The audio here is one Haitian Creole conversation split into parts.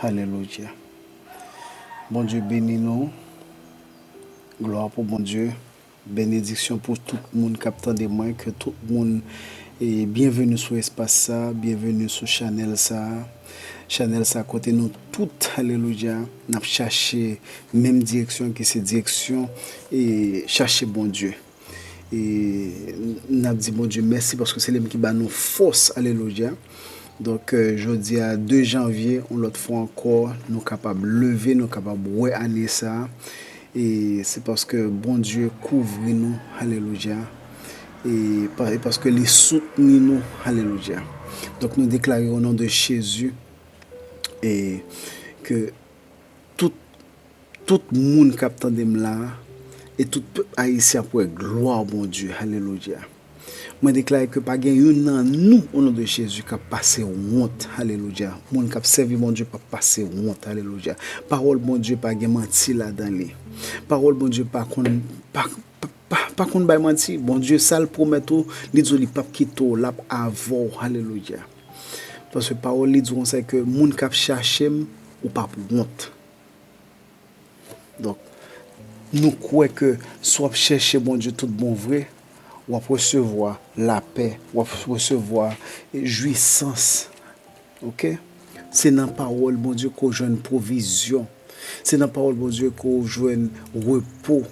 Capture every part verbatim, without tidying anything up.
Alelouya. Bondye beni nou. Glwa pou Bondye. Benediksyon pou tout moun k ap tande mwen, ke tout moun e byenveni sou espas sa, byenveni sou chanèl sa. Chanèl sa kote nou tout, alelouya, n ap chache menm direksyon ki se direksyon e chache Bondye. E n ap di Bondye mèsi paske se li menm ki ba nou fòs, alelouya. Donk, euh, jodi a de janvye, yon lòt fwa ankò, nou kapab leve, nou kapab wè ane sa. E se paske Bondye kouvri nou, alelouya. E pa- e paske li soutni nou, alelouya. Donk, nou deklare o non de Jezi e ke tout, tout moun k ap tande m la a, e tout pèp ayisyen ap wè glwa Bondye, alelouya. Mwen deklare ke pa gen youn nan nou, o non de Jezi, k ap pase wont, alelouya. Moun k ap sèvi Bondye p ap pase wont, alelouya. Pawòl Bondye pa gen manti ladan li. Pawòl Bondye pa konn, pa, pa, pa, pa konn bay manti. Bondye, sa l pwomèt ou, li di w li p ap kite w, l ap avè w, alelouya. Paske pawòl li di konsa ke moun k ap chache m, ou p ap wont. Donk, nou kwè ke si w ap chèche Bondye tout bon vre, w ap resevwa lapè, w ap resevwa jwisans. Oke? Se nan pawòl Bondye ke w jwenn pwovizyon. Se nan pawòl Bondye ke w jwenn repo.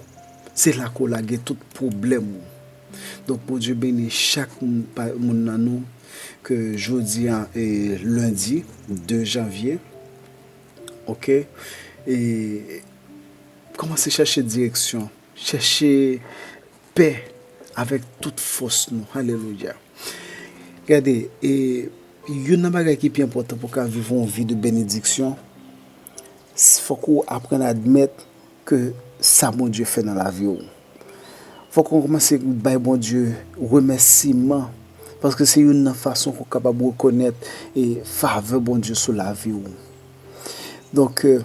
Se la ke w lage tout pwoblèm ou. Donk, Bondye beni chak moun, pa- moun nan nou ke jodi a, e, lendi de janvye. Oke? E kòmanse chèche direksyon, chèche pè avèk tout fòs nou. Alelouya. Gade, e, youn nan bagay ki pi enpòtan pou w ka viv yon vi de benediksyon, s- fòk ou aprann admèt ke sa Bondye fè nan lavi w. Fòk ou kòmanse bay Bondye remèsiman, paske se youn nan fason ke w kapab rekonèt e favè Bondye sou lavi w. Donk, e,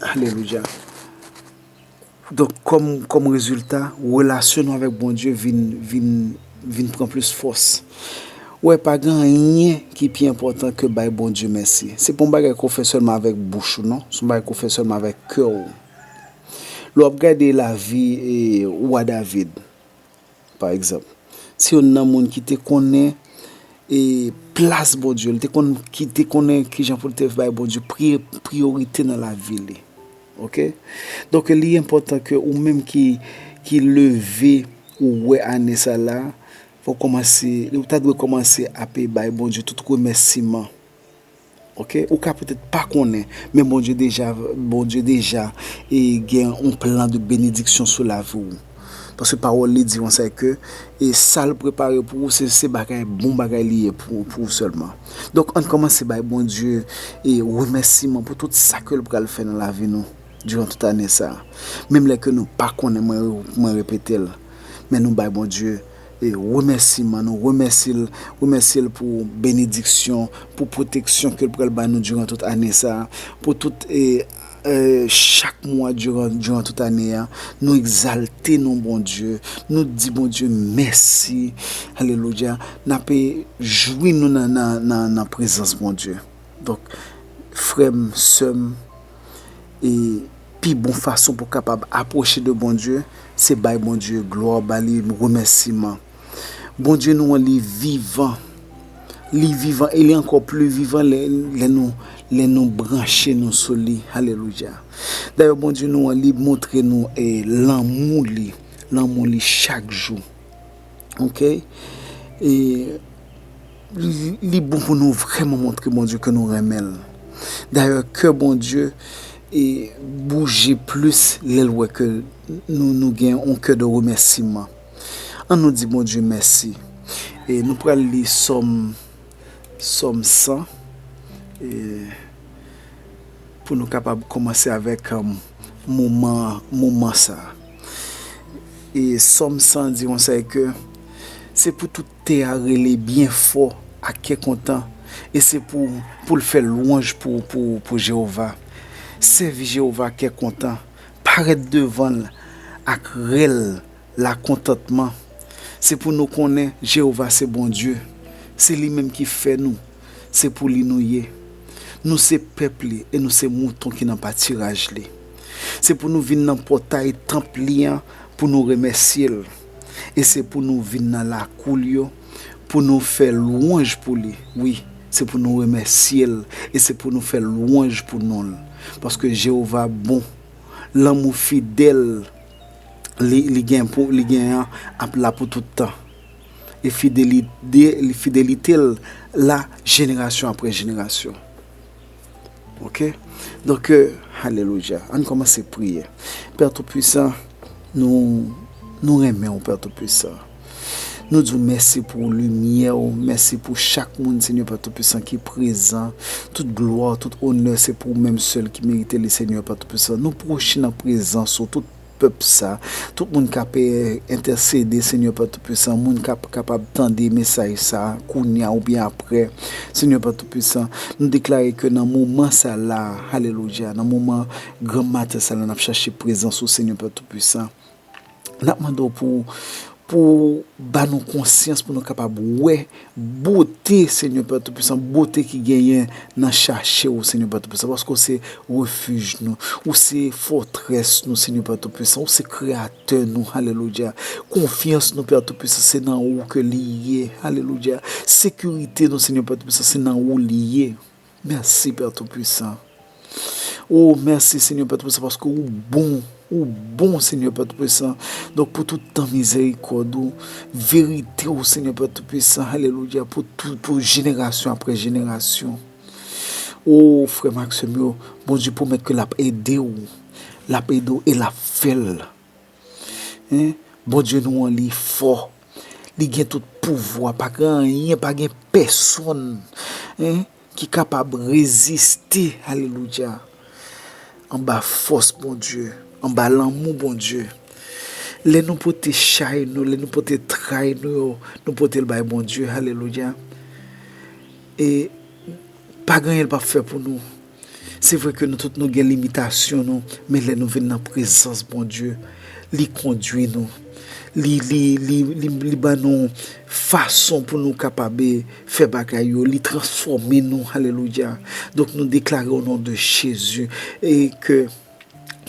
alelouya. Donk, kòm, kòm rezilta, relasyon nou avèk Bondye vin, vin, vin pran plis fòs. Ou wè, pa gen anyen ki pi enpòtan ke bay Bondye mèsi. Se pa yon bagay ke w fè sèlman avèk bouch ou, non. Se yon bagay ke w fè sèlman avèk kè w. Lè w ap gade lavi, e, wa David, pa egzanp, se youn nan moun ki te konnen, e, plas Bondye. Li te konn, ki te konnen kijan pou l te bay Bondye pri- priyorite nan lavi li. Oke? Donk, li enpòtan ke ou menm ki, ki leve, ou wè ane sa la, fò w kòmanse, ou ta dwe kòmanse ap bay Bondye tout remèsiman. Oke? Ou ka petèt pa konnen, men Bondye deja, Bondye deja, e, gen yon plan de benediksyon sou lavi w. Paske pawòl li di konsa ke, e, sa l prepare pou ou, se, se bagay, bon bagay li ye pou, pou ou sèlman. Donk, ann kòmanse bay Bondye, e, remèsiman pou tout sa ke l pral fè nan lavi nou diran tout ane sa a. Menm lè ke nou pa konnen, mwen, mwen repete l, men nou bay Bondye, e, remèsiman, nou remèsye l, remèsye l pou benediksyon, pou pwoteksyon ke l pral ba nou diran tout ane sa a, pou tout, e, e, chak mwa diran, diran tout ane a, nou egzalte non Bondye, nou di Bondye mèsi, alelouya, n ap, e, jwi nou nan, nan, nan, nan prezans Bondye. Donk, frè m, sè m, e pi bon fason pou w kapab apwoche de Bondye, se bay Bondye glwa, ba li remèsiman. Bondye nou an, li vivan. Li vivan e li ankò pli vivan lè, lè nou, lè nou branche nou sou li. Alelouya. Dayè, Bondye nou an, li montre nou, e, lanmou li, lanmou li chak jou. Oke? E li, li bon pou nou vrèman montre Bondye ke nou renmen l. Dayè, kè Bondye, e, bouje plis lè l wè ke nou, nou gen yon kè de remèsiman. Ann nou di Bondye mèsi. E nou pral li Sòm, Sòm san. E pou nou kapab kòmanse avèk, um, moman, moman sa a. E Sòm san di konsa ke se pou tout tè a rele byen fò ak kè kontan, e se pou, pou l fè lwanj pou, pou, pou Jewova. Sèvi Jewova ak kè kontan, parèt devan l ak rèl lakontantman. Se pou nou konnen Jewova se Bondye. Se li menm ki fè nou. Se pou li nou ye. Nou se pèp li e nou se mouton ki nan patiraj li. Se pou nou vin nan pòtay tanp li an pou nou remèsye l. E se pou nou vin nan lakou l yo pou nou fè lwanj pou li. Wi, se pou nou remèsye l e se pou nou fè lwanj pou non l. Paske Jewova bon. Lanmou fidèl li, li gen pou, li gen an ap la pou tout tan. E fidelite, fidelite l la jenerasyon apre jenerasyon. Oke? Donk, euh, alelouya. Ann kòmanse priye. Pè Toupisan, nou, nou renmen w, Pè Toupisan. Nou di w mèsi pou limyè w, mèsi pou chak moun, Senyè Pè Toupisan, ki prezan. Tout glwa, tout onè, se pou ou menm sèl ki merite li, Senyè Pè Toupisan. Nou pwoche nan prezans ou, tout pèp sa, tout moun k ap, eh, entèsede, Senyè Pè Toupisan, moun k ap kapab tande mesaj sa kounye a oubyen apre, Senyè Pè Toupisan, nou deklare ke nan moman sa la, alelouya, nan moman granmaten sa la, n ap chache prezans ou, Senyè Pè Toupisan. N ap mande w pou, pou ba nou konsyans, pou nou kapab wè bote, Senyè Pè Toupisan, bote ki genyen nan chache w, Senyè Pè Toupisan, paske w se refij nou, ou se fòtrès nou, Senyè Pè Toupisan, ou se kreyatè nou, alelouya. Konfyans nou, Pè Toupisan, se nan ou ke li ye, alelouya. Sekirite nou, Senyè Pè Toupisan, se nan ou li ye. Mèsi, Pè Toupisan. O, mèsi, Senyè Pè Toupisan, paske ou bon. Ou bon, Senyè Pè Toupisan. Donk, pou tout tan mizerikòd ou, verite ou, Senyè Pè Toupisan, alelouya, pou tout, pou jenerasyon apre jenerasyon. O, frè m ak sè m yo, Bondye pwomèt ke l ap ede w. L ap ede w e l ap fè l. Hein? Bondye nou an, li fò. Li gen tout pouvwa. Pa gen anyen, pa gen pèsonn, hein, ki kapab reziste, alelouya, anba fòs Bondye, anba lanmou Bondye. Lè nou pote chay nou, lè nou pote tray nou yo, nou pote l bay Bondye, alelouya. E pa gen anyen l p ap fè pou nou. Se vre ke nou tout nou gen limitasyon nou, men lè nou vin nan prezans Bondye, li kondui nou. Li, li, li, li, li ban nou fason pou nou kapab fè bagay yo. Li transfòme nou. Alelouya. Donk, nou deklare o non de Jezi e ke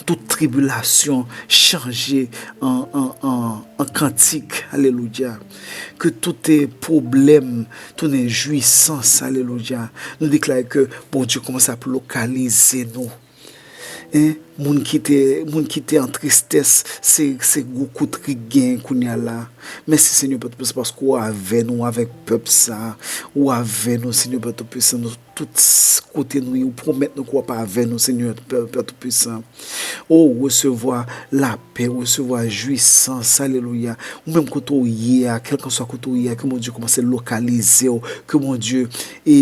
tout tribilasyon chanje an, an, an, an kantik. Alelouya. Ke tout, eh, pwoblèm tounen jwisans. Alelouya. Nou deklare ke Bondye kòmanse ap lokalize nou. Hein? Moun ki te, moun ki te an tristès, se, se gwo kout ri k genyen kounye a la. Mèsi, Senyè Pè Toupisan, paske w avè nou, w avèk pèp sa, w avè nou, Senyè Pè Toupisan, nou tout s-, kote nou ye, ou pwomèt nou ke w ap avè nou, Senyè Pè, Pè Toupisan. O, resevwa lapè, resevwa jwisans, alelouya. Ou menm kote w ye a, kèlkanswa kote w ye a, ke Bondye kòmanse lokalize w, ke Bondye, e,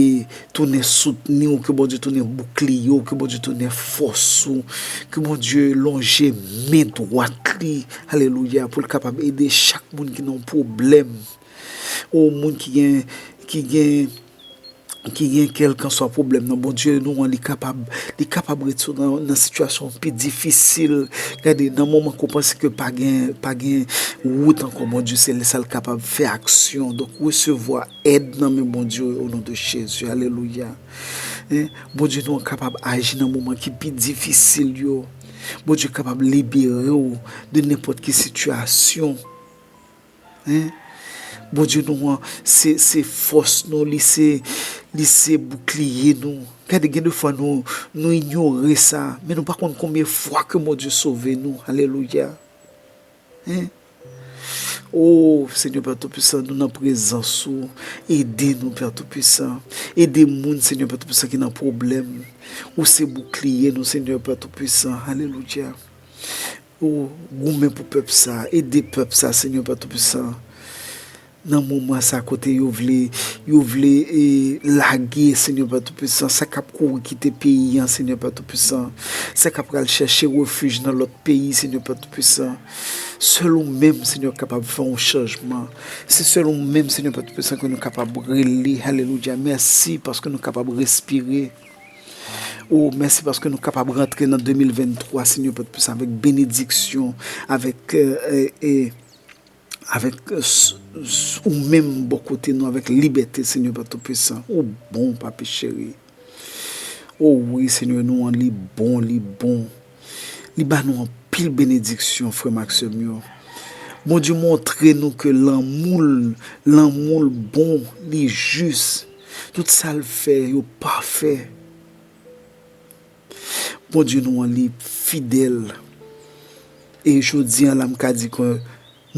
tounen soutni w, ke Bondye tounen boukliye w, ke Bondye tounen fòs ou, ke Bondye lonje men dwat li, alelouya, pou l kapab ede chak moun ki nan yon pwoblèm. O, moun ki gen, ki gen, ki gen kèlkanswa pwoblèm nan, Bondye nou an, li kapab, li kapab retire w nan, nan sitiyasyon pi difisil. Gade, nan moman ke w panse ke pa gen, pa gen wout ankò, Bondye, se lè sa l kapab fè aksyon. Donk, resevwa èd nan men Bondye o non de Jezi. Alelouya. Hein? Bondye nou an kapab aji nan moman ki pi difisil yo. Bondye kapab libere w de nenpòt ki sitiyasyon. Hein? Bondye nou an, se, se fòs nou, li se, li se boukliye nou. Gade, gen de fwa nou, nou inyore sa, men nou pa konn konbyen fwa ke Bondye sove nou. Alelouya. Hein? O, Senyè Pè Toupisan, nou nan prezans ou. Ede nou, Pè Toupisan. Ede moun, Senyè Pè Toupisan, ki nan pwoblèm. Ou se boukliye nou, Senyè Pè Toupisan. Alelouya. O, goumen pou pèp sa. Ede pèp sa, Senyè Pè Toupisan. Nan moman sa kote yo vle, yo vle, e, lage, Senyè Pè Toupisan, sa k ap kouri kite peyi an, Senyè Pè Toupisan, sa k ap pral chèche refij nan lòt peyi, Senyè Pè Toupisan. Sèl ou menm, Senyè, kapab fè yon chanjman. Se sèl ou menm, Senyè Pè Toupisan, ke nou kapab rele. Alelouya. Mèsi paske nou kapab respire. O, mèsi paske nou kapab rantre nan de mil venntwa, Senyè Pè Toupisan, avèk benediksyon, avèk, e, e, e, avèk, e, s-, s-, ou menm bò kote nou, avèk libète, Senyè Pè Toupisan. Ou bon, Papi cheri. O wi, Senyè, nou an li bon, li bon. Li ba nou anpil benediksyon, frè m ak sè m yo. Bondye montre nou ke lanmou l, lanmou l bon, li jis. Tout sa l fè, yo pafè. Bondye nou an, li fidèl. E jodi an la, m ka di ke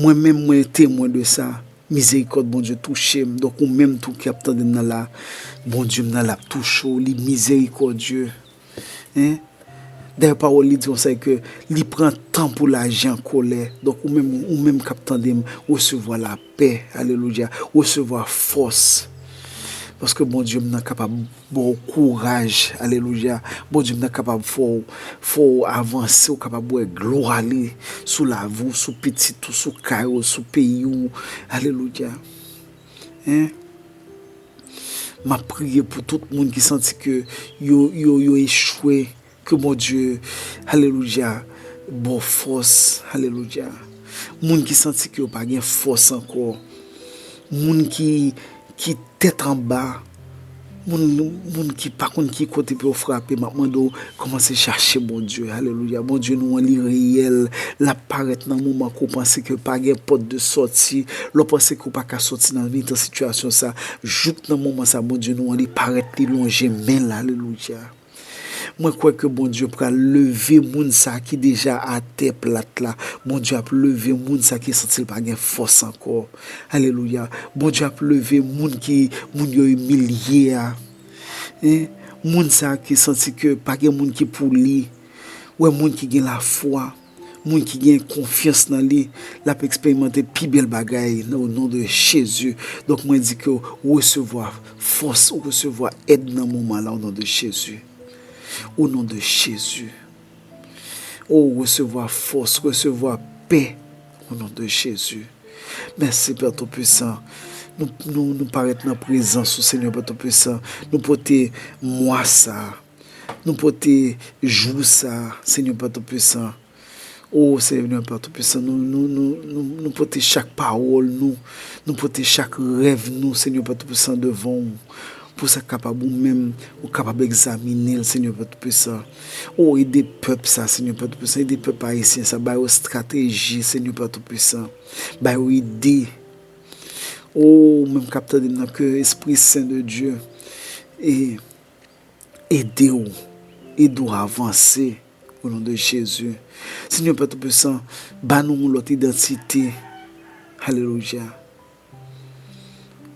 mwen menm, mwen temwen de sa. Mizerikòd Bondye touche m. Donk, ou menm tou ki ap tande m nan la, Bondye m nan la ap touche w. Li mizerikòdye. Hein? Dayè, pawòl li di konsa ke li pran tan pou l aji an kòlè. Donk, ou menm, ou menm k ap tande m, resevwa lapè. Alelouya. Resevwa fòs. Paske Bondye m nan kapab ba w kouraj. Alelouya. Bondye m nan kapab fè w, fè w avanse, ou kapab wè glwa li sou lavi w, sou pitit ou, sou kay ou, sou peyi w. Alelouya. Hein? M ap priye pou tout moun ki santi ke yo, yo, yo echwe. Ke Bondye, alelouya, ba w fòs, alelouya. Moun ki santi ke yo pa gen fòs ankò. Moun ki, ki tèt anba. Moun, moun ki pa konn ki kote pou yo frape, m ap mande w kòmanse chache Bondye. Alelouya. Bondye nou an, li reyèl. L ap parèt nan moman ke w panse ke pa gen pòt de sòti. Lè w panse ke w pa ka sòti nan mitan sitiyasyon sa, jouk nan moman sa, Bondye nou an, li parèt, li lonje men l. Alelouya. Mwen kwè ke Bondye pral leve moun sa ki deja atè plat la. Bondye ap leve moun sa ki santi l pa gen fòs ankò. Alelouya. Bondye ap leve moun ki, moun yo imilye a. Hein? Moun sa ki santi ke pa gen moun ki pou li. Wè, moun ki gen lafwa, moun ki gen konfyans nan li, l ap eksperimante pi bèl bagay nan, o non de Jezi. Donk, mwen di ke w resevwa fòs, ou resevwa èd nan moman la, o non de Jezi. O non de Jezi. O, resevwa fòs, resevwa pè. O non de Jezi. Mèsi, Pè Toupisan. Nou, nou, nou parèt nan prezans ou, Senyè Pè Toupisan. Nou pote mwa sa. Nou pote jou sa, Senyè Pè Toupisan. O Senyè Pè Toupisan, nou, nou, nou, nou, nou pote chak pawòl nou, nou pote chak rèv nou, Senyè Pè Toupisan, devan w, pou sa kapab ou menm, ou kapab egzamine l, Senyè Pè Toupisan. O, ede pèp sa, Senyè Pè Toupisan, ede pèp ayisyen sa, ba yo estrateji, Senyè Pè Toupisan, ba yo ide. O, ou menm k ap tande m nan, ke Espri Sen de Dye e ede w, ede w avanse, o non de Jezi. Senyè Pè Toupisan, ba nou yon lòt idantite. Alelouya.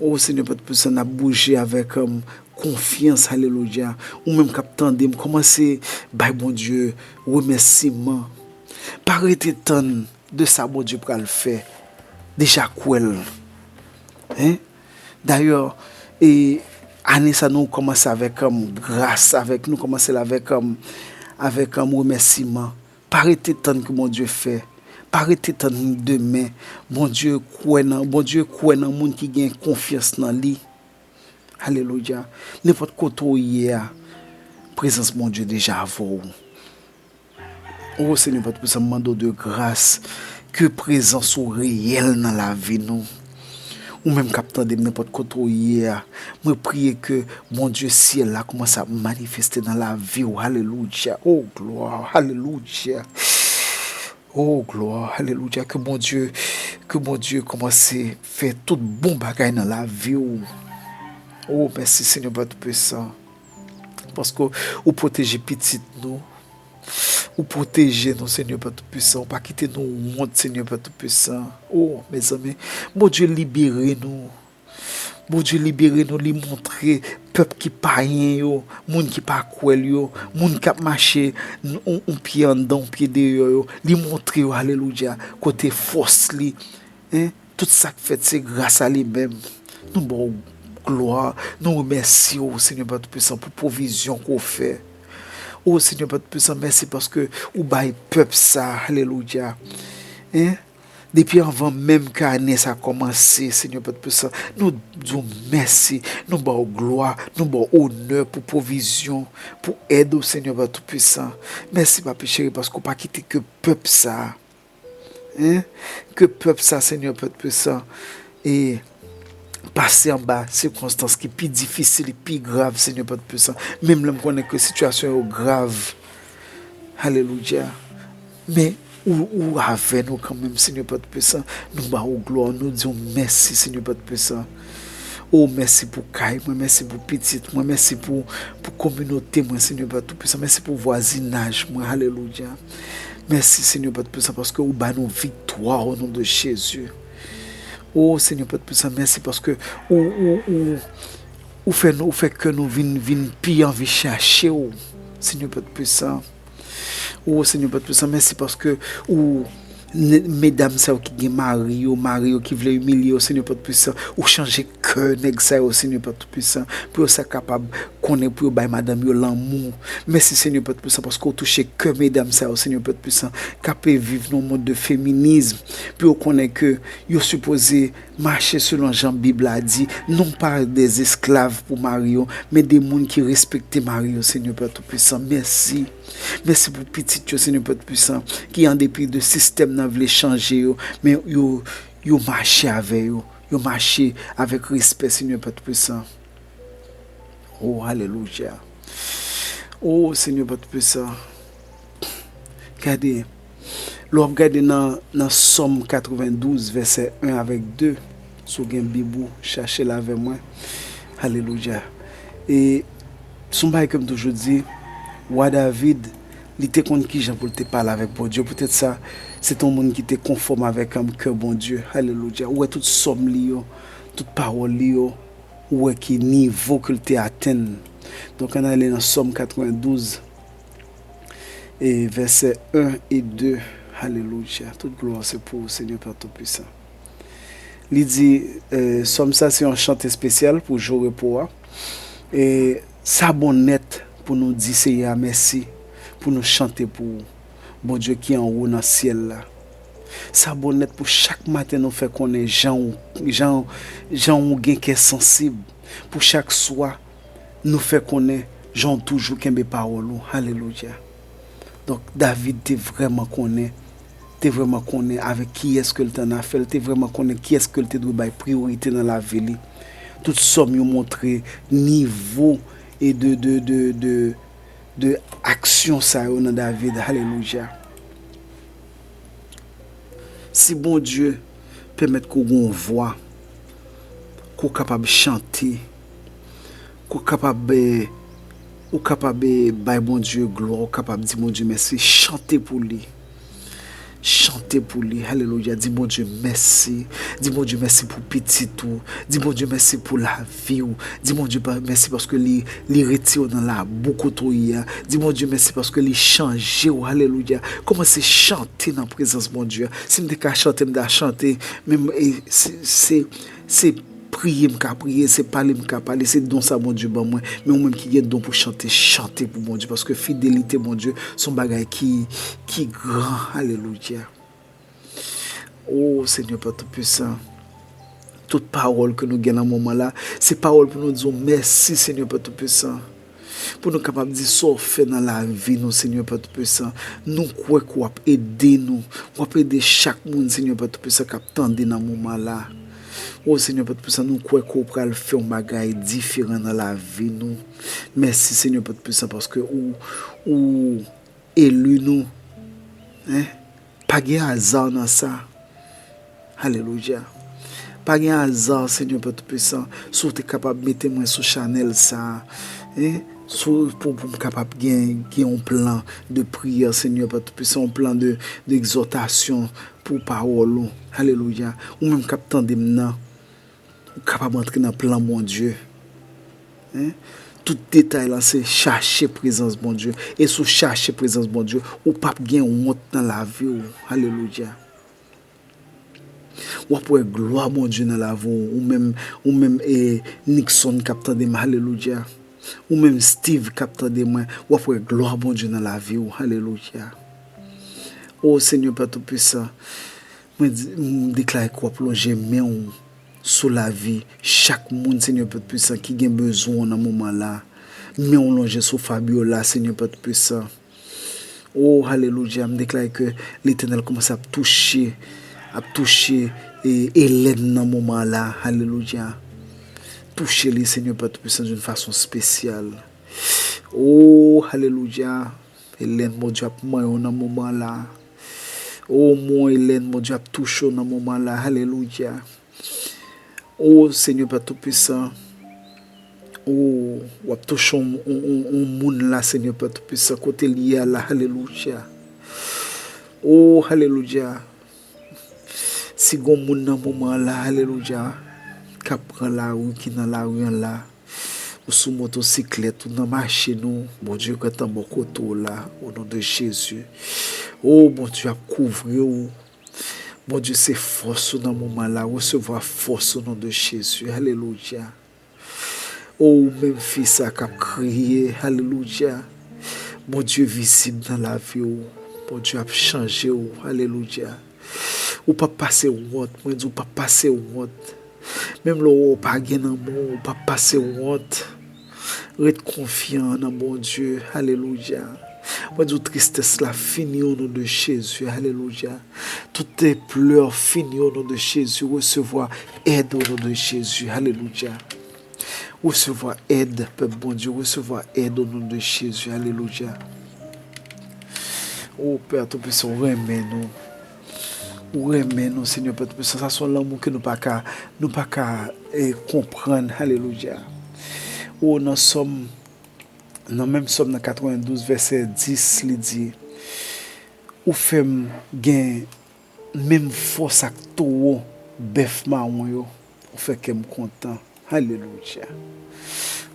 O Senyè Pè Toupisan, n ap bouje avèk, um, konfyans. Alelouya. Ou menm k ap tande m, kòmanse bay Bondye remèsiman. Pa rete tann de sa Bondye pral fè. Deja kwè l. Hein? Dayè, e, ane sa nou kòmanse avèk, um, gras, avèk, nou kòmanse l avèk, um, avèk, um, remèsiman. Pa rete tann ke Bondye fè. Pa rete tann demen. Bondye kwè nan, Bondye kwè nan moun ki gen konfyans nan li. Alelouya. Nenpòt kote w ye a, prezans Bondye deja avè w. O Senyè Pè Toupisan, m mande w de gras, ke prezans ou reyèl nan lavi nou. Ou menm k ap tande m nenpòt kote w ye a, mwen priye ke Bondye syèl la kòmanse ap manifeste nan lavi w. Alelouya. O glwa. Alelouya. O glwa. Alelouya. Ke Bondye, ke Bondye kòmanse fè tout bon bagay nan lavi w. O mèsi, Senyè Pè Toupisan. Paske ou pwoteje pitit nou. Ou pwoteje nou, Senyè Pè Toupisan. Ou pa kite nou wont, Senyè Pè Toupisan. O, mezanmi, Bondye libere nou. Bondye libere nou, li montre pèp ki payen yo, moun ki pa kwè l yo, moun k ap mache n-, on, on pye anndan, on pye deyò yo, li montre yo, alelouya, kote fòs li. Hein? Tout sa k fèt, se gras a li menm. Nou ba w glwa, nou remèsye w, Senyè Pè Toupisan, pou pwovizyon ke w fè. O Senyè Pè Toupisan, mèsi paske ou bay pèp sa, alelouya. Hein? Depi anvan menm ke ane sa kòmanse, Senyè Pè Toupisan, nou di w mèsi, nou ba w glwa, nou ba w onè pou pwovizyon, pou èd ou, Senyè Pè Toupisan. Mèsi, Papi cheri, paske w pa kite ke pèp sa, hein, ke pèp sa, Senyè Pè Toupisan, e pase anba sikonstans ki pi difisil, pi grav, Senyè Pè Toupisan. Menm lè m konnen ke sitiyasyon yo grav. Alelouya. Men ou, ou avè nou kanmenm, Senyè Pè Toupisan. Nou ba ou glwa, nou di w mèsi, Senyè Pè Toupisan. O, mèsi pou kay mwen, mèsi pou pitit mwen, mèsi pou, pou kominote mwen, Senyè Pè Toupisan. Mèsi pou vwazinaj mwen. Alelouya. Mèsi, Senyè Pè Toupisan, paske ou ba nou viktwa o non de Jezi. O, Senyè Pè Toupisan, mèsi paske ou, ou, ou, ou fè nou, ou fè kè nou vin, vin pi anvi chache w, Senyè Pè Toupisan. O, Senyè Pè Toupisan, mèsi paske ou, ne- medam sa yo ki gen mari yo, mari yo ki vle imilye yo, Senyè Pè Toupisan, ou chanje kè nèg sa yo, Senyè Pè Toupisan, pou yo sa kapab konnen pou yo bay madanm yo lanmou. Mèsi, Senyè Pè Toupisan, paske ou touche kè medam sa yo, Senyè Pè Toupisan, k ap viv nan yon mond de feminism, pou yo konnen ke yo sipoze mache selon jan Bib la di, non pa de esklav pou mari yo, men de moun ki respekte mari yo, Senyè Pè Toupisan. Mèsi. Mèsi pou pitit yo, Senyè Pè Toupisan, ki an depi de sistèm nan vle chanje yo, men yo, yo mache avè yo. Yo mache avèk respè, Senyè Pè Toupisan. O, alelouya. O, Senyè Pè Toupisan. Gade, lè w ap gade nan, nan Sòm katrevendouz, vèsè en avèk de, si w gen Bib ou, chache l avè mwen. Alelouya. E se yon bagay ke m toujou di, wa David, li te konn kijan pou l te pale avèk Bondye. Poutèt sa, se te yon moun ki te konfòm avèk, um, kè Bondye. Alelouya. Ou wè tout sòm li yo, tout pawòl li yo, ou wè ki nivo ke l te atenn. Donk, ann ale nan Sòm katrevendouz, e vèsè en e de. Alelouya. Tout glwa se pou ou, Senyè Pè Toupisan. Li di, eh, Sòm sa se yon chante espesyal pou jou repo a. E sa bon nèt pou nou di Seyè a mèsi, pou nou chante pou Bondye ki anwo nan syèl la. Sa bon nèt pou chak maten nou fè konnen jan w, jan, jan w gen kè sansib. Pou chak swa, nou fè konnen jan w toujou kenbe pawòl ou. Alelouya. Donk, David te vrèman konnen, te vrèman konnen avèk kiyès ke l te annafè, l te vrèman konnen kiyès ke l te dwe bay priyorite nan lavi li. Tout sòm yo montre nivo e de, de, de, de, de aksyon sa yo nan David. Alelouya. Si Bondye pèmèt ke w gen yon vwa, ke w kapab chante, ke w kapab, eh, ou kapab, eh, bay Bondye glwa, ou kapab di Bondye mèsi, chante pou li. Chante pou li. Alelouya. Di Bondye mèsi. Di Bondye mèsi pou pitit ou. Di Bondye mèsi pou lavi w. Di Bondye pa- mèsi paske li, li retire w nan labou kote w ye a. Di Bondye mèsi paske li chanje w. Alelouya. Kòmanse chante nan prezans Bondye a. Si m te ka chante, m ta chante. Men m- e, se, se, se priye m ka priye, se pale m ka pale, se don sa Bondye ban mwen. Men ou menm ki gen don pou chante, chante pou Bondye, paske fidelite Bondye se yon bagay ki, ki gran. Alelouya. O Senyè Pè Toupisan, tout pawòl ke nou gen nan moman la, se pawòl pou nou di w mèsi, Senyè Pè Toupisan. Pou nou kapab di sa w fè nan lavi nou, Senyè Pè Toupisan. Nou kwè ke w ap ede nou, w ap ede chak moun, Senyè Pè Toupisan, k ap tande nan moman la. O Senyè Pè Toupisan, nou kwè ke w pral fè yon bagay diferan nan lavi nou. Mèsi, Senyè Pè Toupisan, paske ou, ou eli nou. Hein? Pa gen aza nan sa. Alelouya. Pa gen aza, Senyè Pè Toupisan, si w te kapab mete mwen sou chanèl sa a, hein, sou, pou, pou m kapab gen, gen yon plan de priyè, Senyè Pè Toupisan, yon plan de, de egzòtasyon pou pawòl ou. Alelouya. Ou menm k ap tande m nan, ou kapab antre nan plan Bondye. Hein? Tout detay la, se chache prezans Bondye. E si w chache prezans Bondye, ou p ap gen wont nan lavi w. Alelouya. W ap wè glwa Bondye nan lavi w. Ou menm, ou menm, e, Nixon k ap tande m, alelouya. Ou menm Steve k ap tande mwen, w ap wè glwa Bondye nan lavi w. Alelouya. O Senyè Pè Toupisan, mwen di- m deklare ke w ap lonje men w sou lavi chak moun, Senyè Pè Toupisan, ki gen bezwen w nan moman la. Men w lonje sou Fabiola, Senyè Pè Toupisan. O, alelouya, m deklare ke Letènèl kòmanse ap touche, ap touche, e, Hélène nan moman la. Alelouya. touche li, Senyè Pè Toupisan, d'une façon spéciale. O, alelouya. Elèn, Bondye ap manyen w nan moman la. O, mon Elèn, Bondye ap touche w nan moman la. Alelouya. O, Senyè Pè Toupisan. O, w ap touche yon, yon, yon, yon moun la, Senyè Pè Toupisan, kote l ye a la. Alelouya. O, alelouya. Si gon moun nan moman an la, alelouya, k ap pran lari, ki nan lari an la, ou sou motosiklèt, ou nan machin ou, Bondye gentan bò kote w la, o non de Jezi. O, Bondye ap kouvri w. Bondye se fòs ou nan moman an la, resevwa fòs o non de Jezi. Alelouya. O, ou menm fi sa k ap kriye, alelouya. Bondye vizib nan lavi w. Bondye ap chanje w, alelouya. Ou p ap pase wont, mwen di w p ap pase wont. Menm lè w wè w pa gen nan men w, ou p ap pase wont. Ret konfyan nan Bondye, alelouya. Mwen di w tristès la fini o non de Jezi, alelouya. Tout plè fini o non de Jezi, resevwa èd o non de Jezi, alelouya. Resevwa èd, pèp Bondye, resevwa èd o non de Jezi, alelouya. O Pè Toupisan, ou renmen nou. Ou renmen nou, Senyè Pè Toupisan. Sa se yon lanmou ke nou pa ka, nou pa ka eh, konprann, alelouya. O nan Sòm, nan menm Sòm nan katrevendouz, vèsè dis, li di, ou fè m gen menm fòs ak towo bèf mawon yo, ou fè kè m kontan. Alelouya.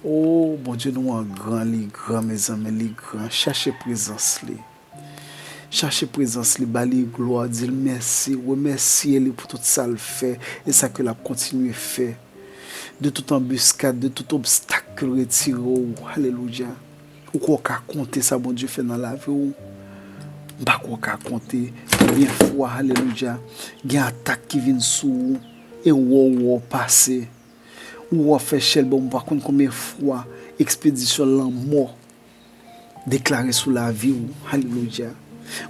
O, Bondye nou an gran, li gran, mezanmi, li gran. Chache prezans li. Chache prezans li, ba li glwa, di l mèsi, remèsye li pou tout sa l fè e sa ke l ap kontinye fè. De tout anbiskad, de tout obstak ke l retire w. Alelouya. Ou kwè w ka konte sa Bondye fè nan lavi w? M pa kwè w ka konte konbyen fwa, alelouya, gen atak ki vin sou ou, e w wè w wè w pase. Ou wè w fè chèlbè, m pa konn konbyen fwa ekspedisyon lanmò deklare sou lavi w, alelouya.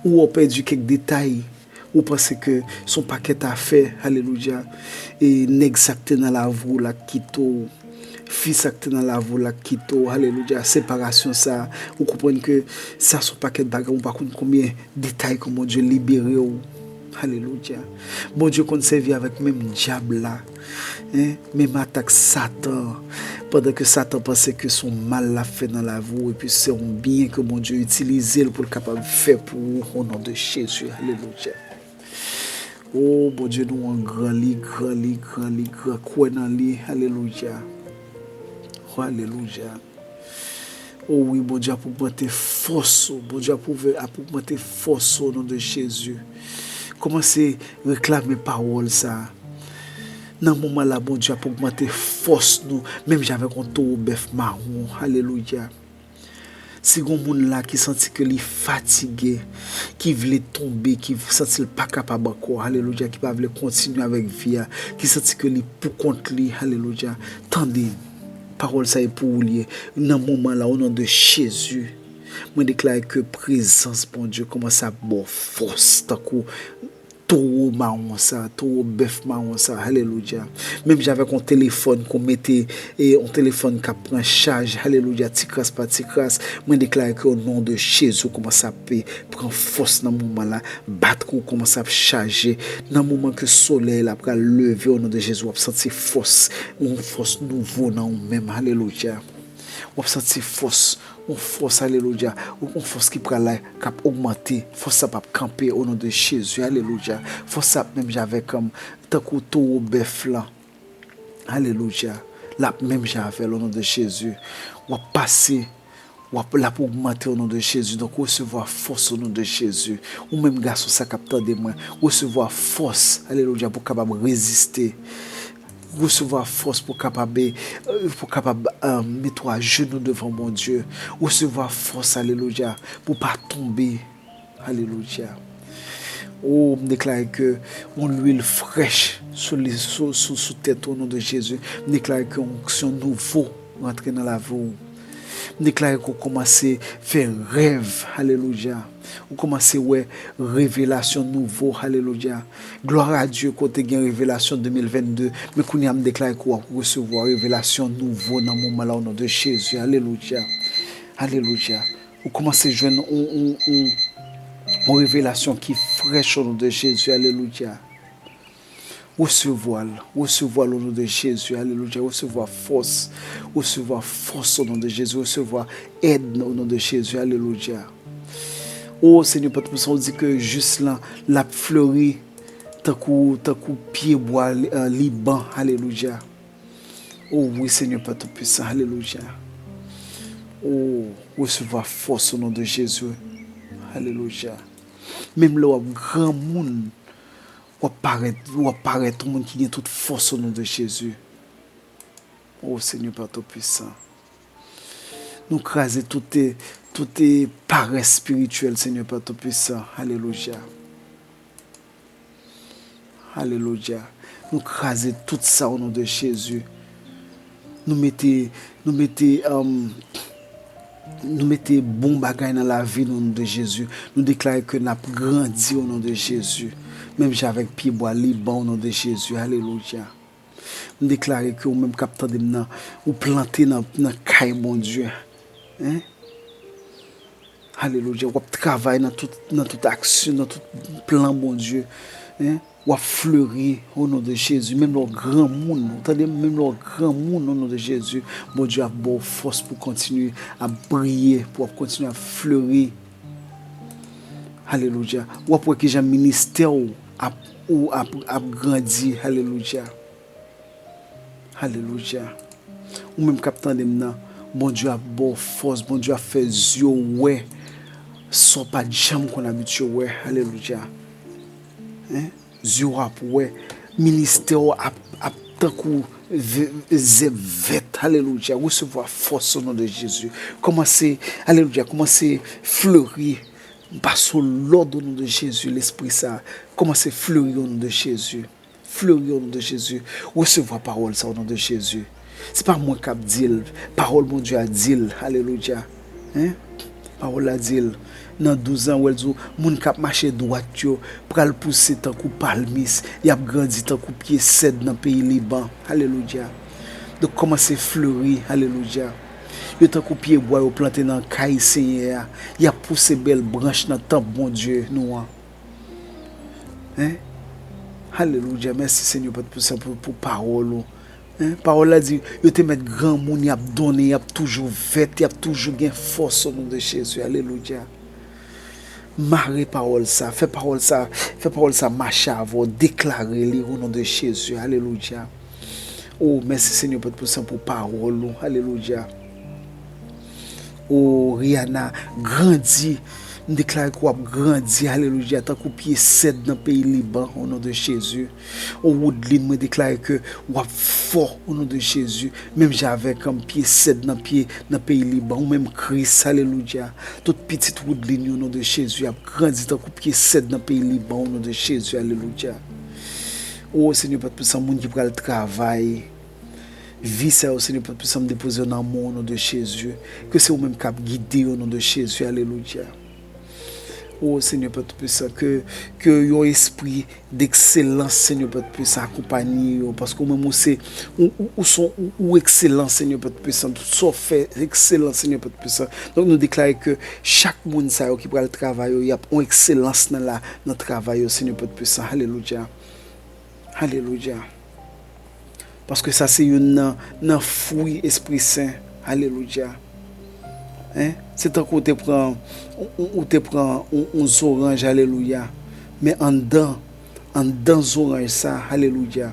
Ou wè w pèdi kèk detay, ou panse ke se yon pakèt afè, alelouya. E nèg sa k te nan lavi w la k kite w, fi sa k te nan lavi w la k kite w, alelouya. Separasyon sa, ou konprann ke sa se yon pakèt bagay, ou pa konn konbyen detay ke Bondye libere w. Alelouya. Bondye konn sèvi avèk menm dyab la, hein, menm atak Satan, pandan ke Satan panse ke se yon mal l ap fè nan lavi w, epi se yon byen ke Bondye itilize l pou l kapab fè pou ou, o non de Jezi. Alelouya. O, Bondye nou an gran, li gran, li gran, li gran. Kwè nan li. Alelouya. O alelouya. O wi, Bondye ap ogmante fòs ou. Bondye ap, ap ogmante fòs ou o non de Jezi. Kòmanse reklame pawòl sa a. Nan moman la, Bondye ap ogmante fòs nou, menm jan avèk yon towo bèf mawon. Alelouya. Si gon moun la ki santi ke li fatige, ki vle tonbe, ki santi l pa kapab ankò, alelouya, ki pa vle kontinye avèk vi a, ki santi ke li pou kont li, alelouya, tande, pawòl sa e pou ou l ye. Nan moman la, o non de Jezi, mwen deklare ke prezans Bondye kòmanse ap ba w fòs, tankou towo mawon sa, towo bèf mawon sa, alelouya. Menm jan avèk yon telefòn ke w mete, e yon telefòn k ap pran chaj, alelouya, ti kras pa ti kras, mwen deklare ke o non de Jezi, w kòmanse ap pran fòs nan moman la, batri w kòmanse ap chaje. Nan moman ke solèy la pral leve, o non de Jezi, w ap santi fòs, yon fòs nouvo nan ou menm, alelouya. W ap santi fòs, yon fòs, alelouya, yon fòs ki pral la, k ap ogmante. Fòs sa p ap kanpe, o non de Jezi, alelouya. Fòs sa ap menm jan avèk, um, tankou towo bèf lan, alelouya, l ap menm jan avè l, o non de Jezi. W ap pase, w ap, l ap ogmante, o non de Jezi. Donk, resevwa fòs, o non de Jezi. Ou menm gason sa k ap tande mwen, resevwa fòs, alelouya, pou w kapab reziste. Resevwa fòs pou w kapab, eh, pou w kapab, eh, mete w ajenou devan Bondye. Resevwa fòs, alelouya, pou w pa tonbe. Alelouya. O, m deklare ke yon lwil frèch sou li, sou, sou, sou tèt ou, o non de Jezi. M deklare ke yon onksyon nouvo rantre nan lavi w. M deklare ke w kòmanse fè rèv. Alelouya. Ou kòmanse wè revelasyon nouvo, alelouya. Glwa a Dye, kote gen revelasyon de mil vennde, men kounye a m deklare ke w ap resevwa revelasyon nouvo nan moman la, o non de Jezi, alelouya. Alelouya. Ou kòmanse jwenn yon, yon, yon, yon revelasyon ki frèch, o non de Jezi, alelouya. Resevwa l, resevwa l o non de Jezi, alelouya, resevwa fòs, resevwa fòs o non de Jezi, resevwa èd o non de Jezi, alelouya. O Senyè Pè Toupisan, ou di ke jis lan, l ap fleri tankou, tankou pyebwa, eh, Liban, alelouya. O wi, Senyè Pè Toupisan, alelouya. O, resevwa fòs o non de Jezi, alelouya. Menm lè w ap granmoun, w ap parèt, w ap parèt yon moun ki gen tout fòs o non de Jezi. O Senyè Pè Toupisan. Nou kraze tout, tout parès espirityèl, Senyè Pè Toupisan. Alelouya. Alelouya. Nou kraze tout sa o non de Jezi. Nou mete, nou mete, um, nou mete bon bagay nan lavi nou, o non de Jezi. Nou deklare ke n ap grandi o non de Jezi. Menm jan avèk pyebwa Liban o non de Jezi. Alelouya. M deklare ke ou menm k ap tande m nan, ou plante nan, nan kay Bondye. Hein? Alelouya. W ap travay nan tout, nan tout aksyon, nan tout plan Bondye. Hein? W ap fleri o non de Jezi. Menm lè w granmoun, ou tande m, menm lè w granmoun o non de Jezi, Bondye ap ba w fòs pou kontinye ap briye, pou w ap kontinye ap fleri. Alelouya. W ap wè kijan ministè w ap, ou ap, ap grandi. Alelouya. Alelouya. Ou menm k ap tande m nan, Bondye ap ba w fòs, Bondye ap fè zye w wè sa w pa t janm konn abitye wè. Alelouya. Hein? Zye w ap wè, ministè w ap, ap tankou ve-, zèb vèt. Alelouya. Resevwa fòs o non de Jezi. Kòmanse, alelouya, kòmanse fleri. M pase w lòd o non de Jezi, lespri sa. Kòmanse fleri o non de Jezi. Fleri o non de Jezi. Resevwa pawòl sa o non de Jezi. Se pa mwen k ap di l. Pawòl Bondye a di l. Alelouya. Hein? Pawòl la di l, nan douz an, w wè l di w, moun k ap mache dwat yo pral pouse tankou palmis, y ap grandi tankou pye sèd nan peyi Liban. Alelouya. Donk, kòmanse fleri. Alelouya. Yo tankou pyebwa yo plante nan kay Senyè a. Y ap pouse bèl branch nan tanp Bondye nou an. Hein? Alelouya. Mèsi, Senyè, Pè Toupisan, pou, pou pawòl ou. Hein? Pawòl la di, yo te mèt granmoun, y ap donnen, y ap toujou vèt, y ap toujou gen fòs o non de Jezi. Alelouya. Mare pawòl sa, fè pawòl sa, fè pawòl sa mache avè w, deklare li o non de Jezi. Alelouya. O, mèsi, Senyè, Pè Toupisan, pou pawòl ou. Alelouya. O, Rihanna, grandi. M deklare ke w ap grandi, alelouya, tankou pye sèd nan peyi Liban, o non de Jezi. O, Woodline, mwen deklare ke w ap fò, o non de Jezi. Menm jan avèk, um, pye sèd nan pye, nan peyi Liban, ou menm Kris, alelouya. Tout pitit Woodline yo, o non de Jezi, ap grandi tankou pye sèd nan peyi Liban, o non de Jezi, alelouya. O, Senyè Pè Toupisan, moun ki pral travay, vi sa yo, Senyè Pè Toupisan, m depoze yo nan men w, o non de Jezi. Ke se ou menm k ap gide yo, o non de Jezi. Alelouya. O Senyè Pè Toupisan, ke, ke yon espri dekselans, Senyè Pè Toupisan, akonpaye yo. Paske ou menm, ou se, ou, ou, ou son, ou, ou ekselan, Senyè Pè Toupisan. Tout sa w fè, ekselan, Senyè Pè Toupisan. Donk, nou deklare ke chak moun sa yo ki pral travay yo, y ap yon ekselans nan la, nan travay yo, Senyè Pè Toupisan. Alelouya. Alelouya. Paske sa se youn nan, nan fwi Espri Sen. Alelouya. Hein? Se tankou w te pran, ou, ou, ou te pran yon, yon zoranj, alelouya. Men anndan, anndan zoranj sa, alelouya.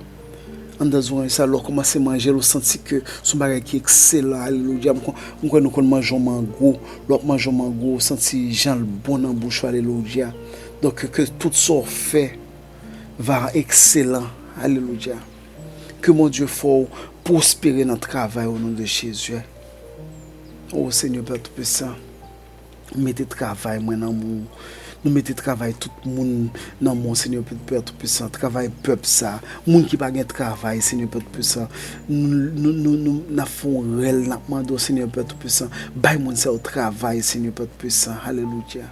Anndan zoranj sa, lè w kòmanse manje l, ou santi ke se yon bagay ki ekselan, alelouya. M kwè, m kwè nou konn manje yon mango. Lè w ap manje yon mango, ou santi jan l bon nan bouch ou, alelouya. Donk, ke tout sa w fè, va ekselan. Alelouya. Ke Bondye fè w pwospere nan travay o non de Jezi. O Senyè Pè Toupisan, mete travay mwen nan men w. Nou mete travay tout moun nan men w, Senyè Pè Toupisan. Travay pèp sa. Moun ki pa gen travay, Senyè Pè Toupisan. Nou, nou, nou, nou, n ap fè yon rèl, n ap mande w, Senyè Pè Toupisan. Bay moun sa yo travay, Senyè Pè Toupisan. Alelouya.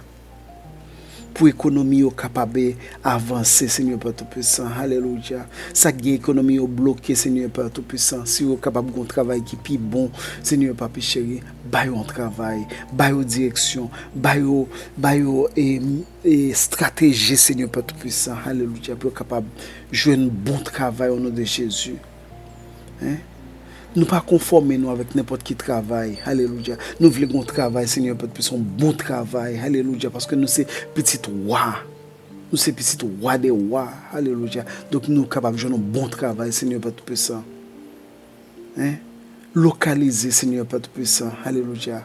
pou ekonomi yo kapab avanse, Senyè Pè Toupisan. Alelouya. Sa k gen ekonomi yo bloke, Senyè Pè Toupisan. Si yo kapab gen yon travay ki pi bon, Senyè Papi cheri, ba yo yon travay, ba yo direksyon, ba yo, ba yo e, e, estrateji, Senyè Pè Toupisan. Alelouya. Pou yo kapab jwenn bon travay, o non de Jezi. Hein? Nou pa konfòme nou avèk nenpòt ki travay. Alelouya. Nou vle gon travay, Senyè Pè Toupisan, yon bon travay. Alelouya. Paske nou se pitit wa. Nou se pitit wa dè wa. Alelouya. Donk nou kapab jwenn yon bon travay, Senyè Pè Toupisan. Hein? Lokalize, Senyè Pè Toupisan. Alelouya.